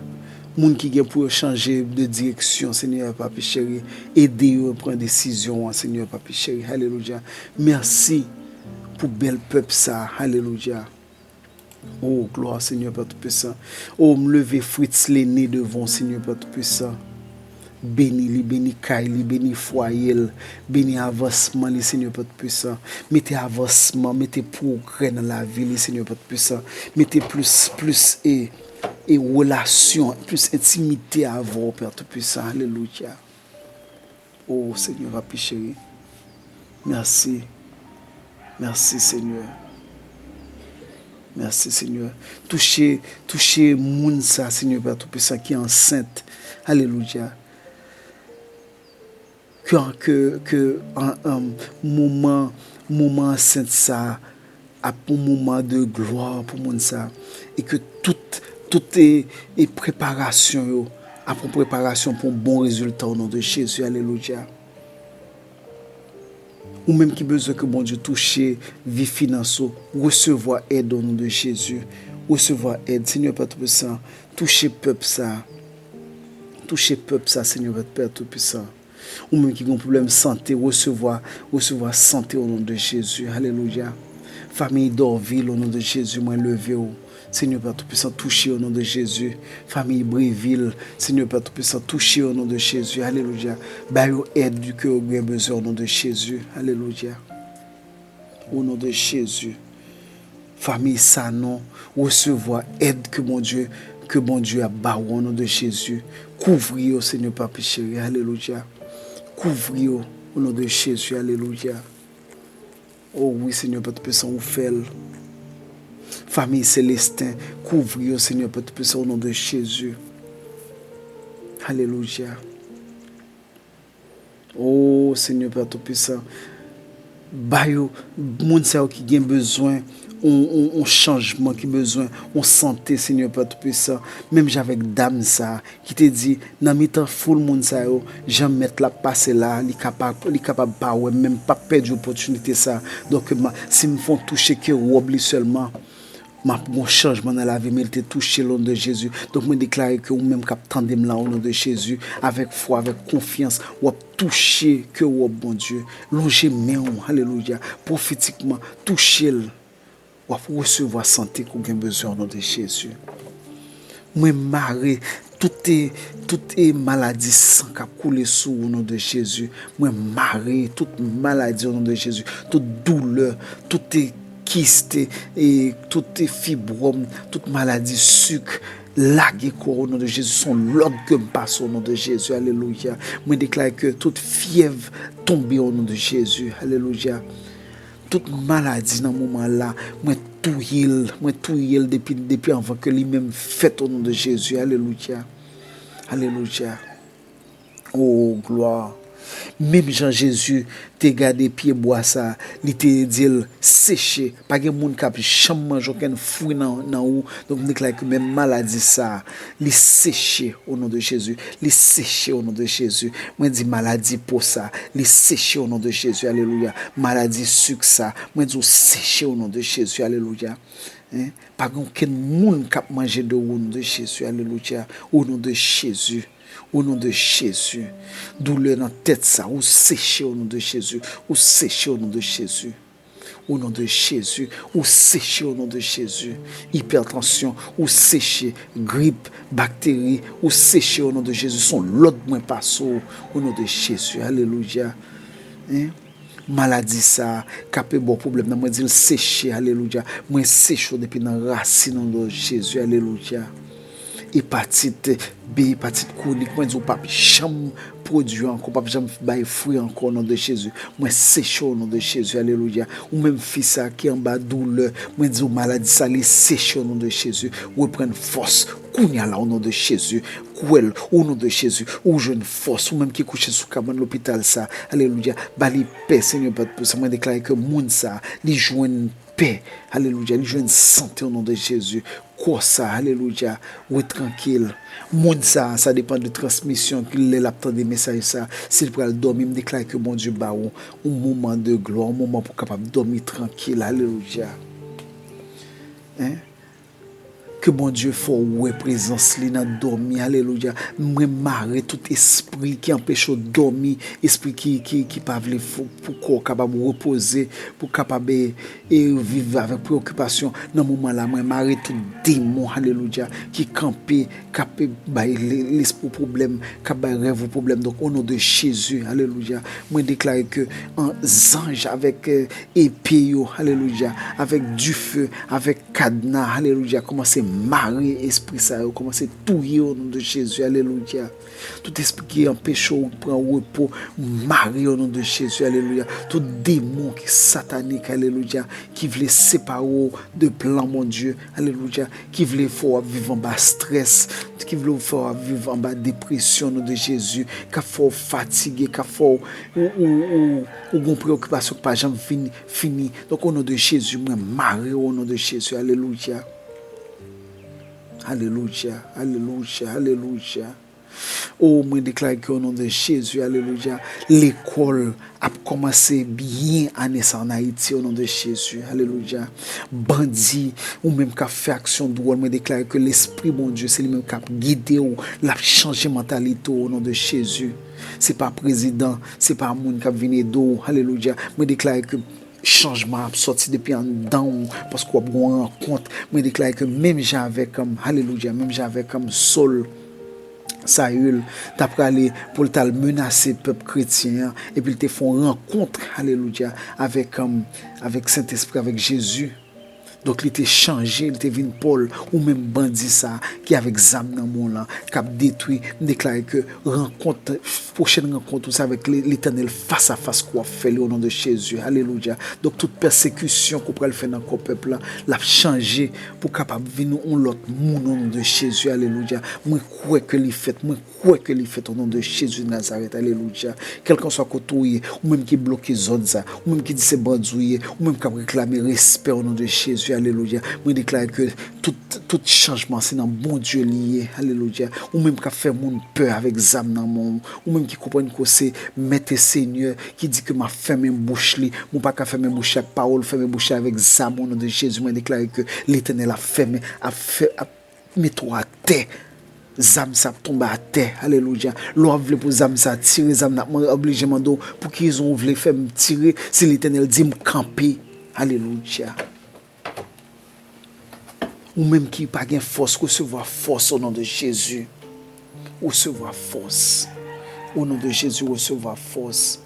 Moun ki gen pou yo chanje de direksyon, Senyè Papi cheri, ede yo pran desizyon an, Senyè Papi cheri. Alelouya. Mèsi pou bèl pèp sa. Alelouya. O, glwa, Senyè Pè Toupisan. O, m leve Fritz Lene devan w, Senyè Pè Toupisan. Beni li, beni kay li, beni fwaye l, beni avansman li, Senyè Pè Toupisan. Mete avansman, mete pwogrè nan lavi li, Senyè Pè Toupisan. Mete plis, plis e, e relasyon, plis entimite avè w, Pè Toupisan. Alelouya. O Senyè, Papi cheri. Mèsi. Mèsi, Senyè. Mèsi, Senyè. Touche, touche moun sa, Senyè Pè Toupisan, ki ansent. Alelouya. Ke, ke, ke an, an, moman, moman ansent sa ap yon moman de glwa pou moun sa. E ke tout, tout e, e preparasyon yo ap yon preparasyon pou yon bon rezilta, o non de Jezi. Alelouya. Ou menm ki bezwen ke Bondye touche vi finans ou, resevwa èd, o non de Jezi. Resevwa èd. Senyè Pè Toupisan, touche pèp sa. Touche pèp sa, Senyè Pè Toupisan. Ou menm ki gen pwoblèm sante, resevwa, resevwa sante, o non de Jezi. Alelouya. Fanmi Dorvil, o non de Jezi, mwen leve w. Senyè Pè Toupisan, touche, o non de Jezi. Fanmi Brevil, Senyè Pè Toupisan, touche, o non de Jezi. Alelouya. Ba yo èd ke yo gen bezwen, o non de Jezi. Alelouya. O non de Jezi. Fanmi Sanon, resevwa èd ke Bondye, ke Bondye ap ba ou, o non de Jezi. Kouvri yo, Senyè Papi cheri. Alelouya. Kouvri yo, o non de Jezi. Alelouya. O wi, Senyè Pè Toupisan, ou fè l. Fanmi Selesten, kouvri yo, Senyè Pè Toupisan, o non de Jezi. Alelouya. O Senyè Pè Toupisan, ba yo, moun sa yo ki gen bezwen yon, yon, yon chanjman, ki bezwen yon sante, Senyè Pè Toupisan, menm jan avèk dam sa a, ki te di, nan mitan foul moun sa yo, jan mèt la ap pase la, li kapab, li kapab pa wè m, men m p ap pèdi opòtinite sa a. Donk, ma, si m fè yon touche ke wòb li sèlman, m ap gen yon chanjman nan lavi m, e l te touche l, o non de Jezi. Donk, mwen deklare ke ou menm k ap tande m la, o non de Jezi, avèk fwa, avèk konfyans, w ap touche ke wòb Bondye. Lonje men w, alelouya, pwofetikman, touche l. W ap resevwa sante ke w gen bezwen, o non de Jezi. Mwen mare tout e, tout e maladi san k ap koule sou ou, o non de Jezi. Mwen mare tout maladi, o non de Jezi. Tout doulè, tout e kis, e tout e fibwòm, tout maladi sik, lage kò w, o non de Jezi. Se yon lòd ke m pase, o non de Jezi. Alelouya. Mwen deklare ke tout fyèv tonbe, o non de Jezi. Alelouya. Tout maladi nan moman la, mwen touye l, mwen touye l depi, depi anvan ke li menm fèt, o non de Jezi. Alelouya. Alelouya. O, glwa. Menm jan Jezi te gade pyebwa sa, li te di l, seche. Pa gen moun k ap janm manje okenn fwi nan, nan ou. Donk, m deklare ke menm maladi sa, li seche, o non de Jezi. Li seche, o non de Jezi. Mwen di maladi po sa, li seche, o non de Jezi. Alelouya. Maladi sik sa, mwen di w seche, o non de Jezi. Alelouya. Hein? Pa gen okenn moun k ap manje de ou, o non de Jezi. Alelouya. O non de Jezi. O non de Jezi. Doulè nan tèt sa, ou seche, o non de Jezi. Ou seche, o non de Jezi. O non de Jezi, ou seche, o non de Jezi. Ipètansyon, ou seche. Grip, bakteri, ou seche, o non de Jezi. Se yon lòd mwen pase w, o non de Jezi. Alelouya. Hein? Maladi sa k ap ba w pwoblèm nan, mwen di l seche, alelouya. Mwen seche w depi nan rasin, o non de Jezi, alelouya. Epatit B, epatit kwonik, mwen di w p ap janm pwodui ankò, p ap janm bay fwi ankò, o non de Jezi. Mwen seche w, o non de Jezi, alelouya. Ou menm fi sa ki anba doulè, mwen di w maladi sa, li seche, o non de Jezi. Reprann fòs kounye a la, o non de Jezi. Kwè l, o non de Jezi, ou jwenn fòs. Ou menm ki kouche sou kabann lopital sa, alelouya. Ba li pè, Senyè, pa pou sa. Mwen deklare ke moun sa, li jwenn pè, alelouya, li jwenn sante, o non de Jezi. Kò sa, alelouya, wi, trankil. Moun sa, sa depann de transmisyon, ki lè l ap tande mesaj sa, si l pral dòmi, m deklare ke Bondye ba ou yon moman de glwa, yon moman pou w kapab dòmi trankil, alelouya. Hein? Ke Bondye fè w wè prezans li nan dòmi, alelouya. Mwen mare tout espri ki anpeche w dòmi, espri ki, ki, ki pa vle fou, pou kò w kapab repoze, pou w kapab, e, e viv avèk preokipasyon. Nan moman la, mwen mare tout demon, alelouya, ki kanpe, k ap bay le-, lespri w pwoblèm, k ap bay rèv ou pwoblèm. Donk, o non de Jezi, alelouya, mwen deklare ke an zanj avèk, e, epe yo, alelouya, avèk dife, avèk kadna, alelouya, kòmanse mare espri sa yo, kòmanse touye o non de Jezi, alelouya. Tout espri ki anpeche w pran repo, mare o non de Jezi, alelouya. Tout demon ki satanik, alelouya, ki vle separe w de plan Bondye, alelouya, ki vle fè w ap viv anba strès, ki vle fè w ap viv anba depresyon, o non de Jezi, k ap fè w fatige, k ap fè w, ou, ou, ou, ou gon preokipasyon k pa janm fini, fini. Donk, o non de Jezi, mwen mare w o non de Jezi, alelouya. Alelouya, alelouya, alelouya. O, mwen deklare ke o non de Jezi, alelouya, lekòl ap kòmanse byen ane sa ann Ayiti, o non de Jezi, alelouya. Bandi, ou menm k ap fè aksyon dwòl, mwen deklare ke Lespri Bondye, se li menm k ap gide w, l ap chanje mantalite w, o non de Jezi. Se pa prezidan, se pa moun k ap vin ede w, alelouya. Mwen deklare ke chanjman ap sòti depi anndan w, paske w ap gen yon rankont. Mwen deklare ke menm jan avèk, um, alelouya, menm jan avèk, um, Sòl, Sayil, t ap prale pou l t al menase pèp kretyen an, epi l te fè yon rankont, alelouya, avèk, um, avèk Sentespri, avèk Jezi. Donk, li te chanje, li te vin Pòl, ou menm bandi sa, ki avèk zam nan men w lan, k ap detwi. M deklare ke rankont, pwochèn rankont ou, se avèk Le-, Letènèl fas a fas ke w ap fè li, o non de Jezi. Alelouya. Donk, tout pèsekisyon ke w pral fè nan kò pèp la, l ap chanje pou w kapab vin yon lòt moun, o non de Jezi. Alelouya. Mwen kwè ke li fèt. Mwen kwè ke li fèt, o non de Jezi Nazarèt. Alelouya. Kèlkanswa kote w ye, ou menm ki bloke zòn sa, ou menm ki di se bandi w ye, ou menm k ap reklame respè, o non de Jezi. Alelouya. Mwen deklare ke tout, tout chanjman, se nan Bondye li ye. Alelouya. Ou menm k ap fè moun pè avèk zam nan men w, ou menm ki konprann ke w se Mèt e Senyè, ki di ke m ap fèmen bouch li, mwen pa ka fèmen bouch li ak pawòl, fèmen bouch li avèk zam, o non de Jezi. Mwen deklare ke Letènèl ap fèmen, ap fè, ap mete w atè. Zam sa ap tonbe atè. Alelouya. Lè w ap vle pou zam sa tire, zam nan ap man-, oblije mande w, "Pou ki rezon w vle fè m tire si Letènèl di m kanpe?" Alelouya. Ou menm ki pa gen fòs, resevwa fòs o non de Jezi. Resevwa fòs. O non de Jezi, resevwa fòs.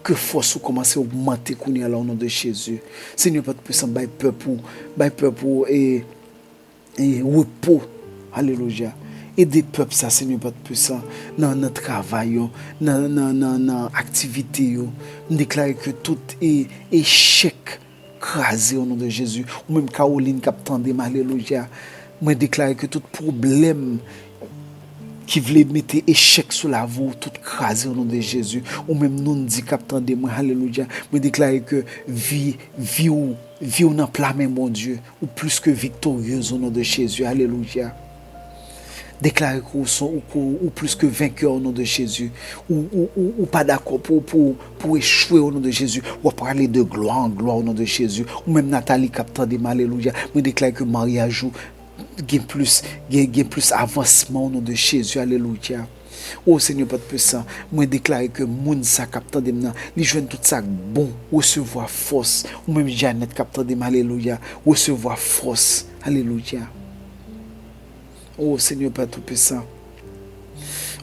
Ke fòs ou kòmanse ogmante kounye a la, o non de Jezi. Senyè, pa t pwisan, bay pèp ou, bay pèp ou, e, e repo. Alelouya. Ede pèp sa, Senyè, pa t pwisan, nan, nan travay yo, nan, nan, nan, nan aktivite yo. M deklare ke tout e, echèk kraze o non de Jezi. Ou menm Caroline k ap tande m, alelouya. Mwen deklare ke tout pwoblèm ki vle mete echèk sou lavi w, tout kraze o non de Jezi. Ou menm Noundi k ap tande mwen, alelouya. Mwen deklare ke vi, vi w, vi w nan pla men Bondye. Ou plis ke viktoryez o non de Jezi, alelouya. Deklare ke ou son, ou, ou, ou plis ke venkè o non de Jezi. Ou, ou, ou, ou pa dakò pou, pou, pou echwe o non de Jezi. W ap prale de glwa an glwa o non de Jezi. Ou menm Nathalie k ap tande m, alelouya. Mwen deklare ke maryaj ou gen plis, gen, gen plis avansman o non de Jezi, alelouya. O Senyè, pa t pwisan, mwen deklare ke moun sa k ap tande m nan, li jwenn tout sa k bon, resevwa fòs. Ou menm Jeannette k ap tande m, alelouya, resevwa fòs, alelouya. O Senyè, pa t pwisan.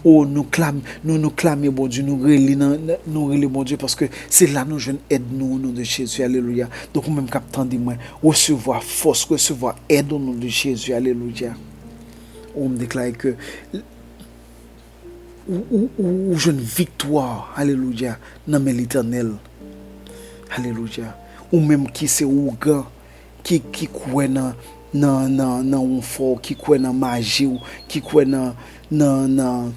O, nou klam-, nou, nou klame Bondye, nou rele nan, nan, nou rele Bondye, paske se la nou jwenn èd nou, o non de Jezi, alelouya. Donk, ou menm k ap tande mwen, resevwa fòs, resevwa èd, o non de Jezi, alelouya. O, m deklare ke Ou, ou, ou, ou jwenn viktwa, alelouya, nan men Letènèl. Alelouya. Ou menm ki se ougan, ki, ki kwè nan, nan, nan, nan wonfò w, ki kwè nan maji w, ki kwè nan, nan, nan,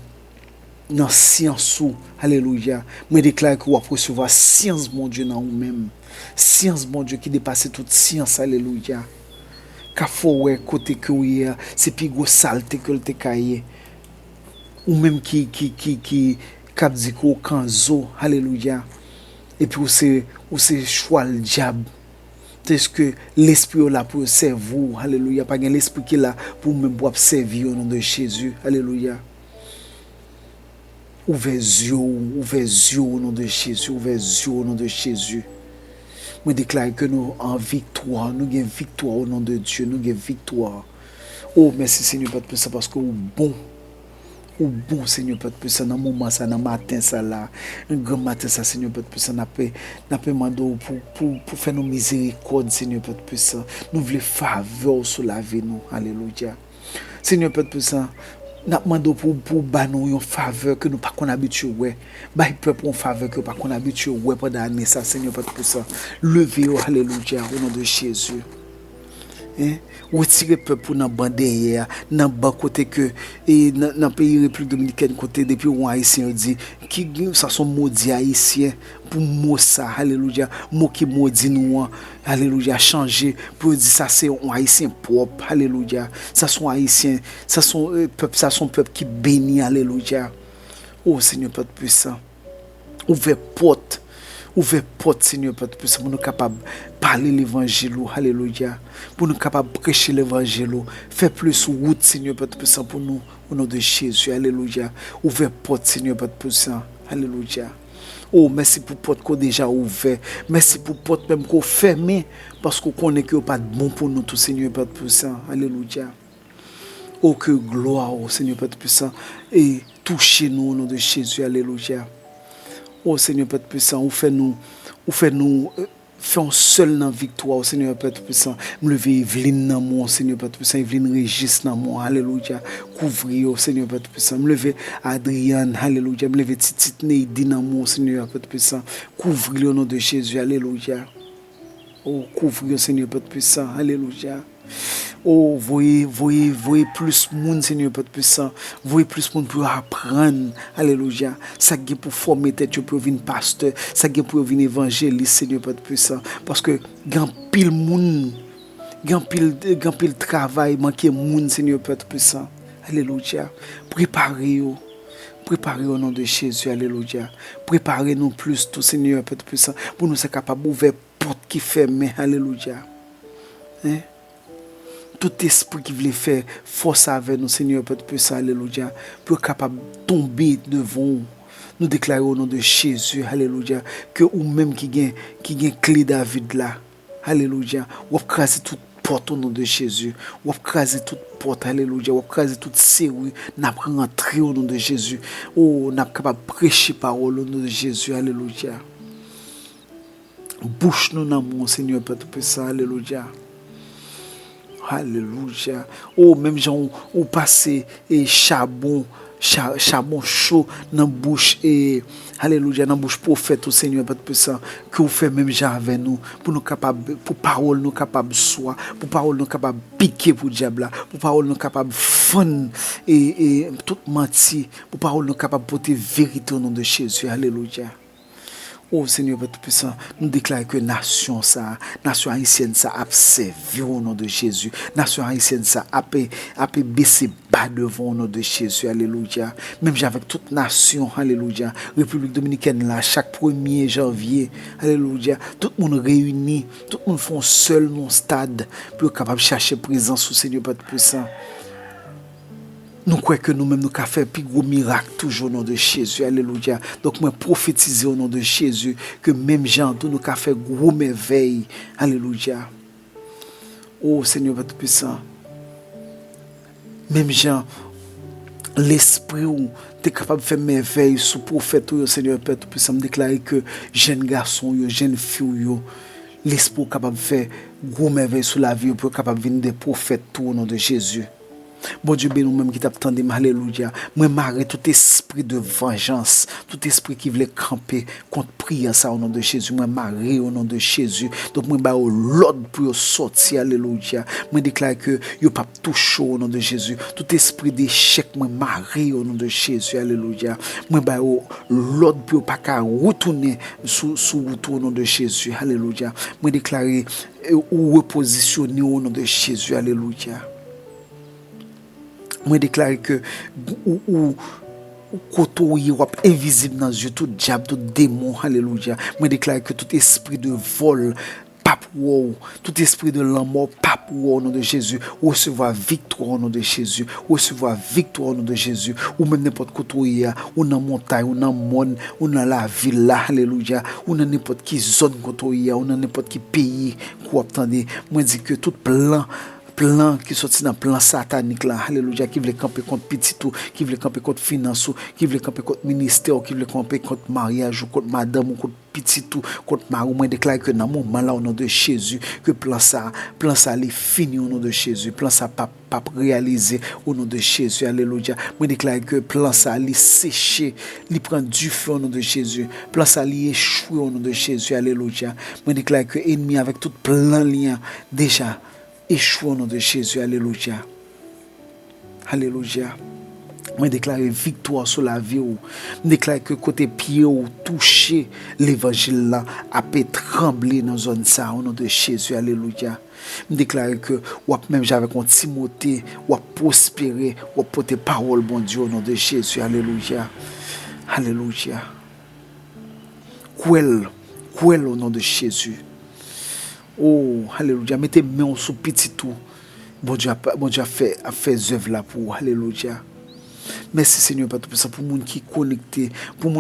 nan syans ou. Alelouya. Mwen deklare ke w ap resevwa syans Bondye nan ou menm. Syans Bondye ki depase tout syans. Alelouya. K ap fè w wè kote ke w ye a, se pi gwo salte ke l te ka ye. Ou menm ki, ki, ki, ki, k ap di ke w kanzo, alelouya. Epi w se, w se chwal dyab. Tandis ke lespri yo la pou yo sèvi w, alelouya. Pa gen lespri ki la pou ou menm pou w ap sèvi yo, o non de Jezi, alelouya. Ouvè zye w, ouvè zye w, o non de Jezi, ouvè zye w, o non de Jezi. Mwen deklare ke nou an viktwa, nou gen viktwa, o non de Dye, nou gen viktwa. O, mèsi Senyè Pè Tout Pwisan, paske ou bon. Ou bon, Senyè Pè Tout Pwisan, nan moman sa, nan maten sa la, nan gran maten sa, Senyè Pè Tout Pwisan, n ap, n ap mande w pou, pou, pou fè nou mizerikòd, Senyè Pè Tout Pwisan. Nou vle favè w sou lavi nou. Alelouya. Senyè Pè Tout Pwisan, n ap mande w pou, pou w ba nou yon favè ke nou pa konn abitye wè. Bay pèp ou yon favè ke yo pa konn abitye wè pandan ane sa, Senyè Pè Tout Pwisan. Leve yo, alelouya, o non de Jezi. Hein? Retire pèp ou nan ban dèyè a, nan ban kote ke, e, nan, nan peyi Repiblik Dominikèn kote depi yon Ayisyen yo di, ki, sa se yon modi Ayisyen pou mo sa, alelouya, mo ki modi nou an, alelouya, chanje, pou yo di sa se yon Ayisyen pwòp, alelouya, sa se yon Ayisyen, sa se yon, e, pèp, sa se yon pèp ki beni, alelouya. O Senyè Pè Tout Pwisan. Ouvè pòt. Ouvè pòt, Senyè Pè Tout Pwisan, pou nou kapab pale levanjil ou. Alelouya. Pou nou kapab preche levanjil ou. Fè plis wout, Senyè Pè Tout Pwisan, pou nou. O non de Jezi. Alelouya. Ouvè pòt, Senyè Pè Tout Pwisan. Alelouya. O, mèsi pou pòt ke w deja ouvè. Mèsi pou pòt menm ke w fèmen. Paske w konnen ke yo pa t bon pou nou tou, Senyè Pè Tout Pwisan. Alelouya. O, ke glwa ou, Senyè Pè Tout Pwisan, e touche nou, o non de Jezi, alelouya. O Senyè Pè Tout Pwisan, ou fè nou, ou fè nou, e, fè yon sèl nan viktwa ou, Senyè Pè Tout Pwisan. M leve Eveline nan men w, Senyè Pè Tout Pwisan, Eveline Régis nan men w, alelouya. Kouvri yo, Senyè Pè Tout Pwisan. M leve Adrienne, alelouya. M leve Titit Neydi nan men w, Senyè Pè Tout Pwisan. Kouvri yo, o non de Jezi, alelouya. O, kouvri yo, Senyè Pè Tout Pwisan, alelouya. O, voye, voye, voye plis moun, Senyè Pè Tout Pwisan. Voye plis moun pou yo aprann. Alelouya. Sa k gen pou fòme tèt yo, pou yo vin pastè. Sa k gen pou yo vin evanjelis, Senyè Pè Tout Pwisan. Paske gen anpil moun, gen anpil, gen anpil travay, manke moun, Senyè Pè Tout Pwisan. Alelouya. Prepare yo. Prepare yo, o non de Jezi. Alelouya. Prepare nou plis tou, Senyè Pè Tout Pwisan, pou nou sa kapab ouvè pòt ki fèmen, alelouya. Hein? Tout espri ki vle fè fòs avè nou, Senyè Pè Tout Pwisan, alelouya, pou yo kapab tonbe devan w. Nou deklare o non de Jezi, alelouya, ke ou menm ki gen, ki gen kle David la, alelouya, w ap kraze tout pòt o non de Jezi. W ap kraze tout pòt, alelouya, w ap kraze tout seri, n ap rantre o non de Jezi. O, n ap kapab preche pawòl o non de Jezi, alelouya. Bouch nou nan men w, Senyè Pè Tout Pwisan, alelouya. Alelouya. O, menm jan ou, ou pase, e, chabon, cha-, chabon cho nan bouch, e, alelouya, nan bouch pwofèt ou, Senyè Pè Tout Pwisan, ke ou fè menm jan avè nou, pou nou kapab, pou pawòl nou kapab swa, pou pawòl nou kapab pike pou dyab la, pou pawòl nou kapab fann, e, e, tout manti, pou pawòl nou kapab pote verite o non de Jezi. Alelouya. O Senyè Pè Tout Pwisan, nou deklare ke nasyon sa, nasyon ayisyèn sa ap sèvi w o non de Jezi. Nasyon ayisyèn sa ap, ap bese ba devan w o non de Jezi. Alelouya. Menm jan avèk tout nasyon, alelouya. Repiblik Dominikèn la, chak premye janvye, alelouya. Tout moun reyini, tout moun fè yon sèl nan yon stad pou yo kapab chache prezans ou, Senyè Pè Tout Pwisan. Nou kwè ke nou menm nou ka fè pi gwo mirak toujou o non de Jezi. Alelouya. Donk, mwen pwofetize o non de Jezi ke menm jan an tou nou ka fè gwo mèvèy. Alelouya. O Senyè Pè Tout Pwisan, menm jan Lespri w te kapab fè mèvèy sou pwofèt ou yo, Senyè Pè Tout Pwisan, m deklare ke jèn gason w yo, jèn fi w yo, Lespri w kapab fè gwo mèvèy sou lavi yo pou yo kapab vin de pwofèt tou o non de Jezi. Bondye beni w menm ki t ap tande m, alelouya. Mwen mare tout espri de vanjans, tout espri ki vle kanpe kont priyè sa, o non de Jezi. Mwen mare yo, o non de Jezi. Donk, mwen ba yo lòd pou yo sòti, alelouya. Mwen deklare ke yo p ap touche w, o non de Jezi. Tout espri dechèk, mwen mare yo, o non de Jezi, alelouya. Mwen ba yo lòd pou yo pa ka retounen sou, sou wout ou, o non de Jezi, alelouya. Mwen deklare, e, ou repozisyone w, o non de Jezi, alelouya. Mwen deklare ke ou, ou, ou kote w ye, w ap envizib nan zye tout dyab, tout demon, alelouya. Mwen deklare ke tout espri de vòl p ap wè w, tout espri de lanmò p ap wè w, o non de Jezi. Resevwa viktwa, o non de Jezi. Resevwa viktwa, o non de Jezi. Ou menm, nenpòt kote w ye a, ou nan montay, ou nan mòn, ou nan lavil la, alelouya. Ou nan nenpòt ki zòn kote w ye a, ou nan nenpòt ki peyi ke w ap tande. Mwen di ke tout plan plan ki soti nan plan satanik la, alelouya, ki vle kanpe kont pitit ou, ki vle kanpe kont finans ou, ki vle kanpe kont ministè ou, ki vle kanpe kont maryaj ou, kont madanm ou, kont pitit ou, kont mari ou, mwen deklare ke nan moman la, o non de Jezi, ke plan sa, plan sa li fini, o non de Jezi, plan sa p ap, p ap reyalize, o non de Jezi, alelouya. Mwen deklare ke plan sa li seche, li pran dife, o non de Jezi, plan sa li echwe, o non de Jezi, alelouya. Mwen deklare ke enmi avèk tout plan li an deja echwe, o non de Jezi, alelouya. Alelouya. Mwen deklare viktwa sou lavi w. Mwen deklare ke kote pye w touche, levanjil la ape tranble nan zòn sa, o non de Jezi, alelouya. Mwen deklare ke w ap menm jan avèk yon Timote, w ap pwospere, w ap pote pawòl Bondye, o non de Jezi, alelouya. Alelouya. Kwè l, kwè l, o non de Jezi. O, alelouya. Mete men w sou pitit ou. Bondye ap, Bondye ap fè, ap fè zèv la pou ou. Alelouya. Mèsi, Senyè, Papa Toupisan, pou moun ki konekte, pou moun